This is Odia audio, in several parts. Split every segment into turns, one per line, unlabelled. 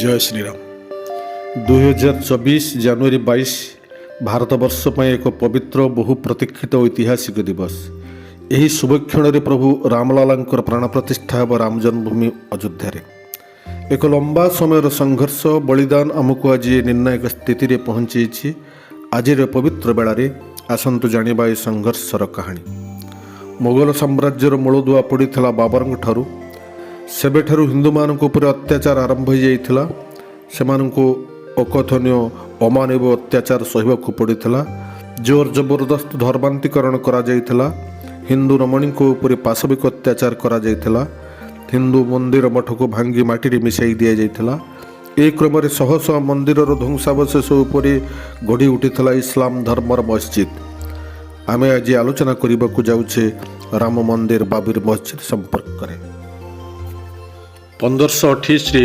ଜୟ ଶ୍ରୀରାମ। 2024 ଜାନୁଆରୀ 22 ଭାରତବର୍ଷ ପାଇଁ ଏକ ପବିତ୍ର, ବହୁ ପ୍ରତୀକ୍ଷିତ ଐତିହାସିକ ଦିବସ। ଏହି ଶୁଭକ୍ଷଣରେ ପ୍ରଭୁ ରାମଲାଲାଙ୍କର ପ୍ରାଣ ପ୍ରତିଷ୍ଠା ହେବ ରାମ ଜନ୍ମଭୂମି ଅଯୋଧ୍ୟାରେ। ଏକ ଲମ୍ବା ସମୟର ସଂଘର୍ଷ, ବଳିଦାନ ଆମକୁ ଆଜି ଏ ନିର୍ଣ୍ଣାୟକ ସ୍ଥିତିରେ ପହଞ୍ଚେଇଛି। ଆଜିର ପବିତ୍ର ବେଳାରେ ଆସନ୍ତୁ ଜାଣିବା ଏ ସଂଘର୍ଷର କାହାଣୀ। ମୋଗଲ ସାମ୍ରାଜ୍ୟର ମୂଳଦୁଆ ପଡ଼ିଥିଲା ବାବରଙ୍କ ଠାରୁ। ସେବେଠାରୁ ହିନ୍ଦୁମାନଙ୍କ ଉପରେ ଅତ୍ୟାଚାର ଆରମ୍ଭ ହୋଇଯାଇଥିଲା। ସେମାନଙ୍କୁ ଅକଥନୀୟ, ଅମାନବୀୟ ଅତ୍ୟାଚାର ସହିବାକୁ ପଡ଼ିଥିଲା। ଜୋର ଜବରଦସ୍ତ ଧର୍ମାନ୍ତରୀକରଣ କରାଯାଇଥିଲା। ହିନ୍ଦୁ ରମଣୀଙ୍କ ଉପରେ ପାଶବିକ ଅତ୍ୟାଚାର କରାଯାଇଥିଲା। ହିନ୍ଦୁ ମନ୍ଦିର ମଠକୁ ଭାଙ୍ଗି ମାଟିରେ ମିଶାଇ ଦିଆଯାଇଥିଲା। ଏହି କ୍ରମରେ ଶହ ଶହ ମନ୍ଦିରର ଧ୍ୱଂସାବଶେଷ ଉପରେ ଗଢ଼ି ଉଠିଥିଲା ଇସଲାମ ଧର୍ମର ମସଜିଦ୍। ଆମେ ଆଜି ଆଲୋଚନା କରିବାକୁ ଯାଉଛେ ରାମ ମନ୍ଦିର, ବାବରି ମସଜିଦ୍ ସମ୍ପର୍କରେ। 1528ରେ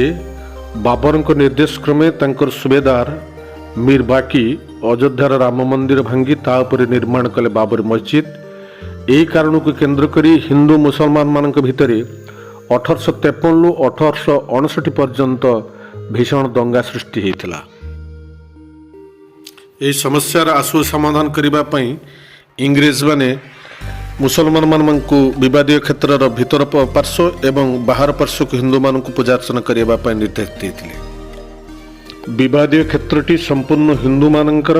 ବାବରଙ୍କ ନିର୍ଦ୍ଦେଶ କ୍ରମେ ତାଙ୍କର ସୁବେଦାର ମୀର ବାକି ଅଯୋଧ୍ୟାର ରାମ ମନ୍ଦିର ଭାଙ୍ଗି ତା ଉପରେ ନିର୍ମାଣ କଲେ ବାବରି ମସଜିଦ୍। ଏହି କାରଣକୁ କେନ୍ଦ୍ର କରି ହିନ୍ଦୁ ମୁସଲମାନମାନଙ୍କ ଭିତରେ 1853ରୁ 1859 ପର୍ଯ୍ୟନ୍ତ ଭୀଷଣ ଦଙ୍ଗା ସୃଷ୍ଟି ହୋଇଥିଲା। ଏହି ସମସ୍ୟାର ଆଶୁ ସମାଧାନ କରିବା ପାଇଁ ଇଂରେଜମାନେ ମୁସଲମାନମାନଙ୍କୁ ବିବାଦୀୟ କ୍ଷେତ୍ରର ଭିତର ପାର୍ଶ୍ୱ ଏବଂ ବାହାର ପାର୍ଶ୍ୱକୁ ହିନ୍ଦୁମାନଙ୍କୁ ପୂଜାର୍ଚ୍ଚନା କରିବା ପାଇଁ ନିର୍ଦ୍ଦେଶ ଦେଇଥିଲେ। ବିବାଦୀୟ କ୍ଷେତ୍ରଟି ସମ୍ପୂର୍ଣ୍ଣ ହିନ୍ଦୁମାନଙ୍କର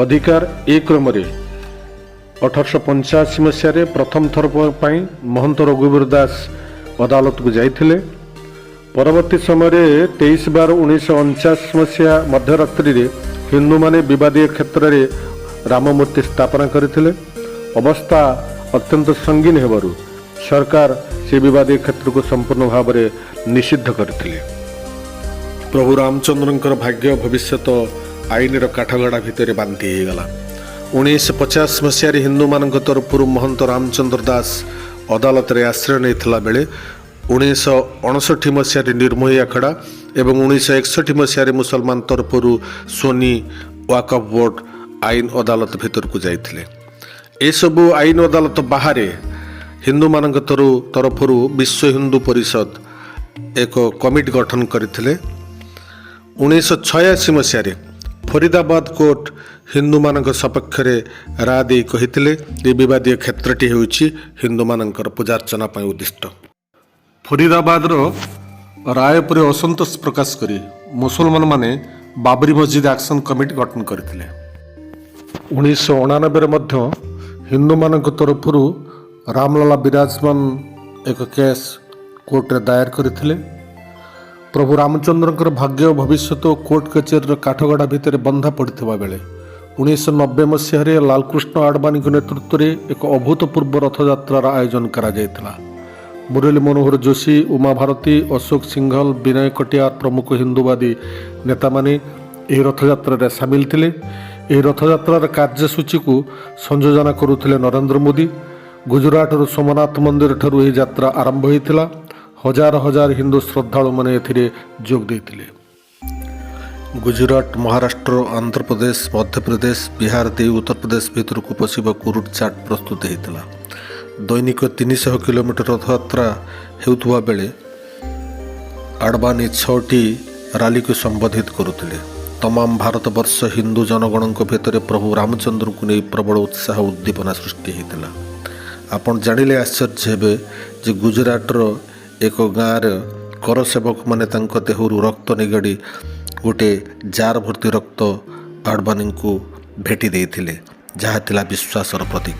ଅଧିକାର। ଏ କ୍ରମରେ 1885 ମସିହାରେ ପ୍ରଥମ ଥର ପାଇଁ ମହନ୍ତ ରଘୁବୀର ଦାସ ଅଦାଲତକୁ ଯାଇଥିଲେ। ପରବର୍ତ୍ତୀ ସମୟରେ 23/12/1949 ମସିହା ମଧ୍ୟରାତ୍ରିରେ ହିନ୍ଦୁମାନେ ବିବାଦୀୟ କ୍ଷେତ୍ରରେ ରାମମୂର୍ତ୍ତି ସ୍ଥାପନା କରିଥିଲେ। ଅବସ୍ଥା ଅତ୍ୟନ୍ତ ସଙ୍ଗୀନ ହେବାରୁ ସରକାର ସେ ବିବାଦୀୟ କ୍ଷେତ୍ରକୁ ସମ୍ପୂର୍ଣ୍ଣ ଭାବରେ ନିଷିଦ୍ଧ କରିଥିଲେ। ପ୍ରଭୁ ରାମଚନ୍ଦ୍ରଙ୍କର ଭାଗ୍ୟ, ଭବିଷ୍ୟତ ଆଇନର କାଠଗଡ଼ା ଭିତରେ ବାନ୍ଧି ହୋଇଗଲା। 1950 ମସିହାରେ ହିନ୍ଦୁମାନଙ୍କ ତରଫରୁ ମହନ୍ତ ରାମଚନ୍ଦ୍ର ଦାସ ଅଦାଲତରେ ଆଶ୍ରୟ ନେଇଥିଲା ବେଳେ 1959 ମସିହାରେ ନିର୍ମୋହୀ ଆଖଡ଼ା ଏବଂ 1961 ମସିହାରେ ମୁସଲମାନ ତରଫରୁ ସୁନ୍ନି ୱାକଫ ବୋର୍ଡ ଆଇନ ଅଦାଲତ ଭିତରକୁ ଯାଇଥିଲେ। ଏସବୁ ଆଇନ ଅଦାଲତ ବାହାରେ ହିନ୍ଦୁମାନଙ୍କ ତରଫରୁ ବିଶ୍ୱ ହିନ୍ଦୁ ପରିଷଦ ଏକ କମିଟି ଗଠନ କରିଥିଲେ। 1986 ମସିହାରେ ଫରିଦାବାଦ କୋର୍ଟ ହିନ୍ଦୁମାନଙ୍କ ସପକ୍ଷରେ ରାୟ ଦେଇ କହିଥିଲେ ଏ ବିବାଦୀୟ କ୍ଷେତ୍ରଟି ହେଉଛି ହିନ୍ଦୁମାନଙ୍କର ପୂଜାର୍ଚ୍ଚନା ପାଇଁ ଉଦ୍ଦିଷ୍ଟ। ଫରିଦାବାଦର ରାୟ ଉପରେ ଅସନ୍ତୋଷ ପ୍ରକାଶ କରି ମୁସଲମାନମାନେ ବାବରି ମସଜିଦ ଆକ୍ସନ କମିଟି ଗଠନ କରିଥିଲେ। 1989ରେ ମଧ୍ୟ ହିନ୍ଦୁମାନଙ୍କ ତରଫରୁ ରାମଲାଲା ବିରାଜମାନ ଏକ କେସ୍ କୋର୍ଟରେ ଦାୟର କରିଥିଲେ। ପ୍ରଭୁ ରାମଚନ୍ଦ୍ରଙ୍କର ଭାଗ୍ୟ, ଭବିଷ୍ୟତ କୋର୍ଟ କଚେରୀର କାଠଗଡ଼ା ଭିତରେ ବନ୍ଧା ପଡ଼ିଥିବା ବେଳେ 1990 ମସିହାରେ ଲାଲକୃଷ୍ଣ ଆଡଭାନୀଙ୍କ ନେତୃତ୍ୱରେ ଏକ ଅଭୂତପୂର୍ବ ରଥଯାତ୍ରାର ଆୟୋଜନ କରାଯାଇଥିଲା। ମୁରଲୀ ମନୋହର ଯୋଶୀ, ଉମା ଭାରତୀ, ଅଶୋକ ସିଂଘଲ, ବିନୟ କଟିୟାର ପ୍ରମୁଖ ହିନ୍ଦୁବାଦୀ ନେତାମାନେ ଏହି ରଥଯାତ୍ରାରେ ସାମିଲ ଥିଲେ। ଏହି ରଥଯାତ୍ରାର କାର୍ଯ୍ୟସୂଚୀକୁ ସଂଯୋଜନା କରୁଥିଲେ ନରେନ୍ଦ୍ର ମୋଦି। ଗୁଜୁରାଟର ସୋମନାଥ ମନ୍ଦିରଠାରୁ ଏହି ଯାତ୍ରା ଆରମ୍ଭ ହୋଇଥିଲା। ହଜାର ହଜାର ହିନ୍ଦୁ ଶ୍ରଦ୍ଧାଳୁମାନେ ଏଥିରେ ଯୋଗ ଦେଇଥିଲେ। ଗୁଜୁରାଟ, ମହାରାଷ୍ଟ୍ର, ଆନ୍ଧ୍ରପ୍ରଦେଶ, ମଧ୍ୟପ୍ରଦେଶ, ବିହାର ଦେଇ ଉତ୍ତରପ୍ରଦେଶ ଭିତରକୁ ପଶିବାକୁ ରୁଟ୍ ଚାର୍ଟ ପ୍ରସ୍ତୁତ ହୋଇଥିଲା। ଦୈନିକ 300 କିଲୋମିଟର ରଥଯାତ୍ରା ହେଉଥିବା ବେଳେ ଆଡଭାନୀ ଛଅଟି ରାଲିକୁ ସମ୍ବୋଧିତ କରୁଥିଲେ। ତମାମ ଭାରତବର୍ଷ ହିନ୍ଦୁ ଜନଗଣଙ୍କ ଭିତରେ ପ୍ରଭୁ ରାମଚନ୍ଦ୍ରଙ୍କୁ ନେଇ ପ୍ରବଳ ଉତ୍ସାହ, ଉଦ୍ଦୀପନା ସୃଷ୍ଟି ହୋଇଥିଲା। ଆପଣ ଜାଣିଲେ ଆଶ୍ଚର୍ଯ୍ୟ ହେବେ ଯେ ଗୁଜୁରାଟର ଏକ ଗାଁର କରସେବକମାନେ ତାଙ୍କ ଦେହରୁ ରକ୍ତ ନିଗାଡ଼ି ଗୋଟେ ଜାର ଭର୍ତ୍ତି ରକ୍ତ ଆଡଭାନୀଙ୍କୁ ଭେଟି ଦେଇଥିଲେ, ଯାହା ଥିଲା ବିଶ୍ୱାସର ପ୍ରତୀକ।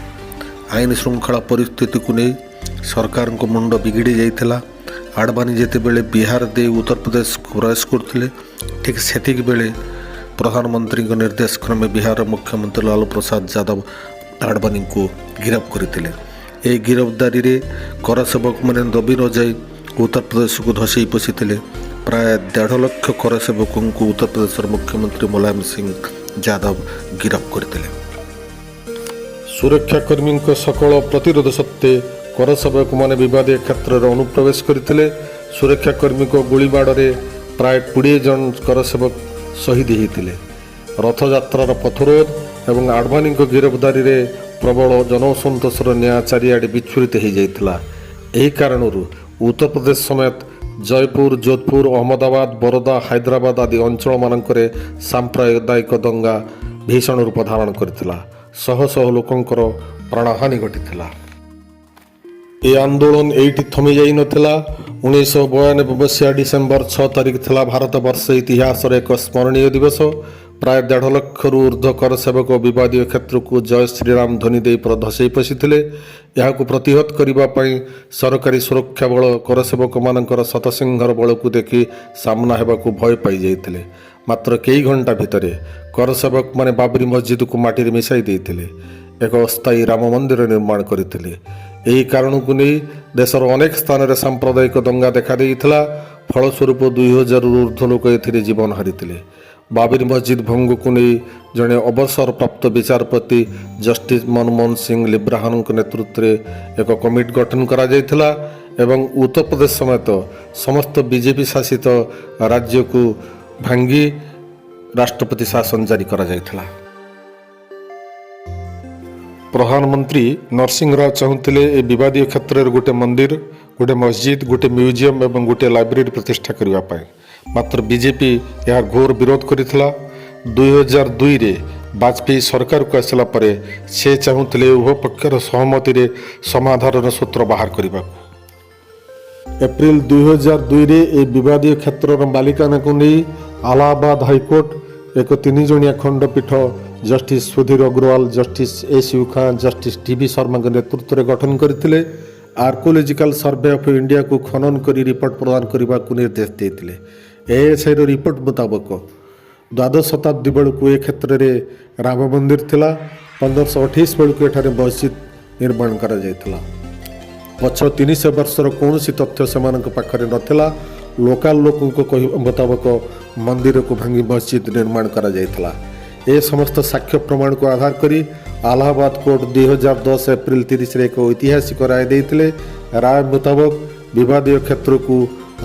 ଆଇନ ଶୃଙ୍ଖଳା ପରିସ୍ଥିତିକୁ ନେଇ ସରକାରଙ୍କ ମୁଣ୍ଡ ବିଗିଡ଼ି ଯାଇଥିଲା। ଆଡଭାନୀ ଯେତେବେଳେ ବିହାର ଦେଇ ଉତ୍ତରପ୍ରଦେଶକୁ ପ୍ରବେଶ କରୁଥିଲେ, ଠିକ୍ ସେତିକି ବେଳେ ପ୍ରଧାନମନ୍ତ୍ରୀଙ୍କ ନିର୍ଦ୍ଦେଶ କ୍ରମେ ବିହାରର ମୁଖ୍ୟମନ୍ତ୍ରୀ ଲାଲୁ ପ୍ରସାଦ ଯାଦବ ଆଡଭାନୀଙ୍କୁ ଗିରଫ କରିଥିଲେ। ଏହି ଗିରଫଦାରୀରେ କରସେବକମାନେ ଦବି ନଯାଇ ଉତ୍ତରପ୍ରଦେଶକୁ ଧସେଇ ପଶିଥିଲେ। ପ୍ରାୟ 1.5 ଲକ୍ଷ କରସେବକଙ୍କୁ ଉତ୍ତରପ୍ରଦେଶର ମୁଖ୍ୟମନ୍ତ୍ରୀ ମୁଲାୟମ ସିଂ ଯାଦବ ଗିରଫ କରିଥିଲେ। ସୁରକ୍ଷାକର୍ମୀଙ୍କ ସକଳ ପ୍ରତିରୋଧ ସତ୍ତ୍ୱେ କରସେବକମାନେ ବିବାଦୀୟ କ୍ଷେତ୍ରରେ ଅନୁପ୍ରବେଶ କରିଥିଲେ। ସୁରକ୍ଷାକର୍ମୀଙ୍କ ଗୁଳିମାଡ଼ରେ ପ୍ରାୟ 20 ଜଣ କରସେବକ ଶହୀଦ ହୋଇଥିଲେ। ରଥଯାତ୍ରାର ପଥରୋଧ ଏବଂ ଆଡଭାନୀଙ୍କ ଗିରଫଦାରୀରେ ପ୍ରବଳ ଜନଅସନ୍ତୋଷର ନିଆଁ ଚାରିଆଡ଼େ ବିଚ୍ଛୁରିତ ହୋଇଯାଇଥିଲା। ଏହି କାରଣରୁ ଉତ୍ତରପ୍ରଦେଶ ସମେତ ଜୟପୁର, ଯୋଧପୁର, ଅହମ୍ମଦାବାଦ, ବରୋଦା, ହାଇଦ୍ରାବାଦ ଆଦି ଅଞ୍ଚଳମାନଙ୍କରେ ସାମ୍ପ୍ରଦାୟିକ ଦଙ୍ଗା ଭୀଷଣ ରୂପ ଧାରଣ କରିଥିଲା। ଶହ ଶହ ଲୋକଙ୍କର ପ୍ରାଣହାନି ଘଟିଥିଲା। ଏ ଆନ୍ଦୋଳନ ଏଇଠି ଥମି ଯାଇନଥିଲା। 1992 ମସିହା ଡିସେମ୍ବର 6 ତାରିଖ ଥିଲା ଭାରତବର୍ଷ ଇତିହାସର ଏକ ସ୍ମରଣୀୟ ଦିବସ। ପ୍ରାୟ 1.5 ଲକ୍ଷରୁ ଉର୍ଦ୍ଧ୍ୱ କରସେବକ ବିବାଦୀୟ କ୍ଷେତ୍ରକୁ ଜୟ ଶ୍ରୀରାମ ଧ୍ୱନି ଦେଇ ଧସେଇ ପଶିଥିଲେ। ଏହାକୁ ପ୍ରତିହତ କରିବା ପାଇଁ ସରକାରୀ ସୁରକ୍ଷା ବଳ କରସେବକମାନଙ୍କର ଶତସିଂହର ବଳକୁ ଦେଖି ସାମ୍ନା ହେବାକୁ ଭୟ ପାଇଯାଇଥିଲେ। ମାତ୍ର କେଇ ଘଣ୍ଟା ଭିତରେ କରସେବକମାନେ ବାବରି ମସଜିଦକୁ ମାଟିରେ ମିଶାଇ ଦେଇଥିଲେ, ଏକ ଅସ୍ଥାୟୀ ରାମ ମନ୍ଦିର ନିର୍ମାଣ କରିଥିଲେ। ଏହି କାରଣକୁ ନେଇ ଦେଶର ଅନେକ ସ୍ଥାନରେ ସାମ୍ପ୍ରଦାୟିକ ଦଙ୍ଗା ଦେଖାଦେଇଥିଲା। ଫଳସ୍ୱରୂପ 2000ରୁ ଉର୍ଦ୍ଧ୍ୱ ଲୋକ ଏଥିରେ ଜୀବନ ହାରିଥିଲେ। ବାବରି ମସଜିଦ ଭଙ୍ଗକୁ ନେଇ ଜଣେ ଅବସରପ୍ରାପ୍ତ ବିଚାରପତି ଜଷ୍ଟିସ୍ ମନମୋହନ ସିଂ ଲିବ୍ରାହନଙ୍କ ନେତୃତ୍ୱରେ ଏକ କମିଟି ଗଠନ କରାଯାଇଥିଲା ଏବଂ ଉତ୍ତରପ୍ରଦେଶ ସମେତ ସମସ୍ତ ବିଜେପି ଶାସିତ ରାଜ୍ୟକୁ ଭାଙ୍ଗି ରାଷ୍ଟ୍ରପତି ଶାସନ ଜାରି କରାଯାଇଥିଲା। ପ୍ରଧାନମନ୍ତ୍ରୀ ନରସିଂହ ରାଓ ଚାହୁଁଥିଲେ ଏ ବିବାଦୀୟ କ୍ଷେତ୍ରରେ ଗୋଟେ ମନ୍ଦିର, ଗୋଟେ ମସଜିଦ, ଗୋଟେ ମ୍ୟୁଜିୟମ ଏବଂ ଗୋଟିଏ ଲାଇବ୍ରେରୀ ପ୍ରତିଷ୍ଠା କରିବା ପାଇଁ। ମାତ୍ର ବିଜେପି ଏହା ଘୋର ବିରୋଧ କରିଥିଲା। 2002ରେ ବାଜପେୟୀ ସରକାରକୁ ଆସିଲା ପରେ ସେ ଚାହୁଁଥିଲେ ଉଭୟ ପକ୍ଷର ସହମତିରେ ସମାଧାନର ସୂତ୍ର ବାହାର କରିବାକୁ। ଏପ୍ରିଲ 2002ରେ ଏ ବିବାଦୀୟ କ୍ଷେତ୍ରର ମାଲିକାନାକୁ ନେଇ ଆଲାହାବାଦ ହାଇକୋର୍ଟ ଏକ ତିନିଜଣିଆ ଖଣ୍ଡପୀଠ justice Sudhir Agarwal, justice S you Khan, justice D ବି ଶର୍ମାଙ୍କ ନେତୃତ୍ୱରେ ଗଠନ କରିଥିଲେ। ଆର୍କୋଲୋଜିକାଲ ସର୍ଭେ ଅଫ୍ ଇଣ୍ଡିଆକୁ ଖନନ କରି ରିପୋର୍ଟ ପ୍ରଦାନ କରିବାକୁ ନିର୍ଦ୍ଦେଶ ଦେଇଥିଲେ। ଏଏସ୍ଆଇର ରିପୋର୍ଟ ମୁତାବକ ଦ୍ୱାଦଶ ଶତାବ୍ଦୀ ବେଳକୁ ଏ କ୍ଷେତ୍ରରେ ରାମ ମନ୍ଦିର ଥିଲା। 1528 ବେଳକୁ ଏଠାରେ ମସଜିଦ ନିର୍ମାଣ କରାଯାଇଥିଲା। ପଛ 300 ବର୍ଷର କୌଣସି ତଥ୍ୟ ସେମାନଙ୍କ ପାଖରେ ନଥିଲା। ଲୋକାଲ ଲୋକଙ୍କ କହିବା ମୁତାବକ ମନ୍ଦିରକୁ ଭାଙ୍ଗି ମସଜିଦ ନିର୍ମାଣ କରାଯାଇଥିଲା। ଏ ସମସ୍ତ ସାକ୍ଷ୍ୟ ପ୍ରମାଣକୁ ଆଧାର କରି ଆଲାହାବାଦ କୋର୍ଟ 2010 ଏପ୍ରିଲ 30ରେ ଏକ ଐତିହାସିକ ରାୟ ଦେଇଥିଲେ। ରାୟ ମୁତାବକ ବିବାଦୀୟ କ୍ଷେତ୍ରକୁ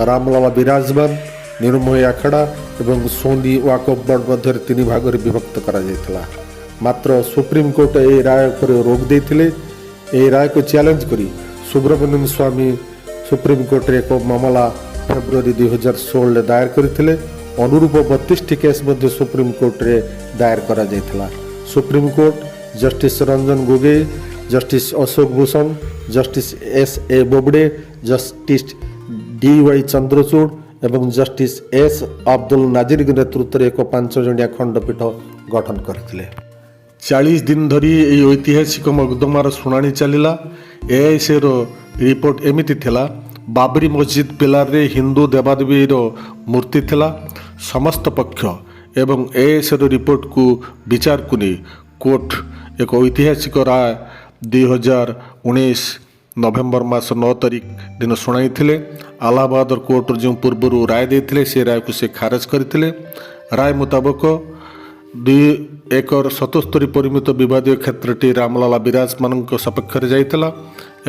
ରାମଲାଲା ବିରାଜମାନ, ନିର୍ମୋହୀ ଆଖଡ଼ା ଏବଂ ସୁନ୍ନି ୱାକଫ ବୋର୍ଡ ମଧ୍ୟରେ ତିନି ଭାଗରେ ବିଭକ୍ତ କରାଯାଇଥିଲା। ମାତ୍ର ସୁପ୍ରିମକୋର୍ଟ ଏହି ରାୟ ଉପରେ ରୋକ ଦେଇଥିଲେ। ଏହି ରାୟକୁ ଚ୍ୟାଲେଞ୍ଜ କରି ସୁବ୍ରମଣ୍ୟମ ସ୍ୱାମୀ ସୁପ୍ରିମକୋର୍ଟରେ ଏକ ମାମଲା ଫେବୃଆରୀ 2016ରେ ଦାୟର କରିଥିଲେ। ଅନୁରୂପ 32ଟି କେସ୍ ମଧ୍ୟ ସୁପ୍ରିମକୋର୍ଟରେ ଦାୟର କରାଯାଇଥିଲା। Supreme court justice Ranjan Gogoi, justice Ashok Bhushan, justice S A Bobde, justice D Y Chandrachud ଏବଂ ଜଷ୍ଟିସ୍ ଏସ୍ ଅବ୍ଦୁଲ ନାଜିରଙ୍କ ନେତୃତ୍ୱରେ ଏକ ପାଞ୍ଚ ଜଣିଆ ଖଣ୍ଡପୀଠ ଗଠନ କରିଥିଲେ। 40 ଦିନ ଧରି ଏହି ଐତିହାସିକ ମକଦ୍ଦମାର ଶୁଣାଣି ଚାଲିଲା। ଏଏସ୍ଆଇର ରିପୋର୍ଟ ଏମିତି ଥିଲା: ବାବରି ମସଜିଦ ପିଲାରରେ ହିନ୍ଦୁ ଦେବାଦେବୀର ମୂର୍ତ୍ତି ଥିଲା। ସମସ୍ତ ପକ୍ଷ ଏବଂ ଏଏସ୍ଆଇର ରିପୋର୍ଟକୁ ବିଚାରକୁ ନେଇ କୋର୍ଟ ଏକ ଐତିହାସିକ ରାୟ 2019 ନଭେମ୍ବର ମାସ 9 ତାରିଖ ଦିନ ଶୁଣାଇଥିଲେ। ଆଲାହାବାଦ କୋର୍ଟର ଯେଉଁ ପୂର୍ବରୁ ରାୟ ଦେଇଥିଲେ, ସେ ରାୟକୁ ସେ ଖାରଜ କରିଥିଲେ। ରାୟ ମୁତାବକ 2 ଏକର 77 ପରିମିତ ବିବାଦୀୟ କ୍ଷେତ୍ରଟି ରାମଲାଲା ବିରାଜମାନଙ୍କ ସପକ୍ଷରେ ଯାଇଥିଲା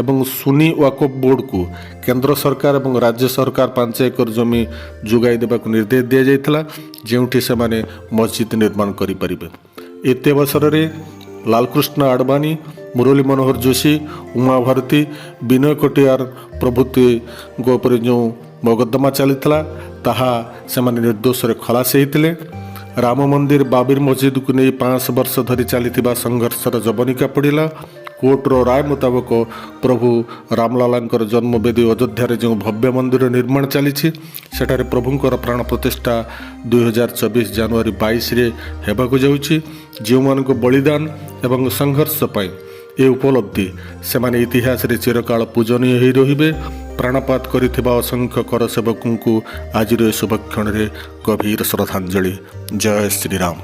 ଏବଂ ସୁନି ୱାକଫ ବୋର୍ଡକୁ କେନ୍ଦ୍ର ସରକାର ଏବଂ ରାଜ୍ୟ ସରକାର 5 ଏକର ଜମି ଯୋଗାଇ ଦେବାକୁ ନିର୍ଦ୍ଦେଶ ଦିଆଯାଇଥିଲା, ଯେଉଁଠି ସେମାନେ ମସଜିଦ ନିର୍ମାଣ କରିପାରିବେ। ଏତ୍ୟବସରରେ ଲାଲକୃଷ୍ଣ ଆଡ଼ବାନୀ, ମୁରଲୀ ମନୋହର ଯୋଶୀ, ଉମା ଭାରତୀ, ବିନୟ କଟିଆର ପ୍ରଭୃତିଙ୍କ ଉପରେ ଯେଉଁ ମକଦ୍ଦମା ଚାଲିଥିଲା, ତାହା ସେମାନେ ନିର୍ଦ୍ଦୋଷରେ ଖଲାସ ହେଇଥିଲେ। ରାମ ମନ୍ଦିର ବାବରି ମସଜିଦକୁ ନେଇ 500 ବର୍ଷ ଧରି ଚାଲିଥିବା ସଂଘର୍ଷର ଯବନିକା ପଡ଼ିଲା। କୋର୍ଟର ରାୟ ମୁତାବକ ପ୍ରଭୁ ରାମଲାଲାଙ୍କର ଜନ୍ମବେଦୀ ଅଯୋଧ୍ୟାରେ ଯେଉଁ ଭବ୍ୟ ମନ୍ଦିର ନିର୍ମାଣ ଚାଲିଛି, ସେଠାରେ ପ୍ରଭୁଙ୍କର ପ୍ରାଣ ପ୍ରତିଷ୍ଠା 2024 ଜାନୁଆରୀ 22ରେ ହେବାକୁ ଯାଉଛି। ଯେଉଁମାନଙ୍କ ବଳିଦାନ ଏବଂ ସଂଘର୍ଷ ପାଇଁ ଏ ଉପଲବ୍ଧି, ସେମାନେ ଇତିହାସରେ ଚିରକାଳ ପୂଜନୀୟ ହୋଇ ରହିବେ। ପ୍ରାଣପାତ କରିଥିବା ଅସଂଖ୍ୟ କରସେବକଙ୍କୁ ଆଜିର ଏ ଶୁଭକ୍ଷଣରେ ଗଭୀର ଶ୍ରଦ୍ଧାଞ୍ଜଳି। ଜୟ ଶ୍ରୀରାମ।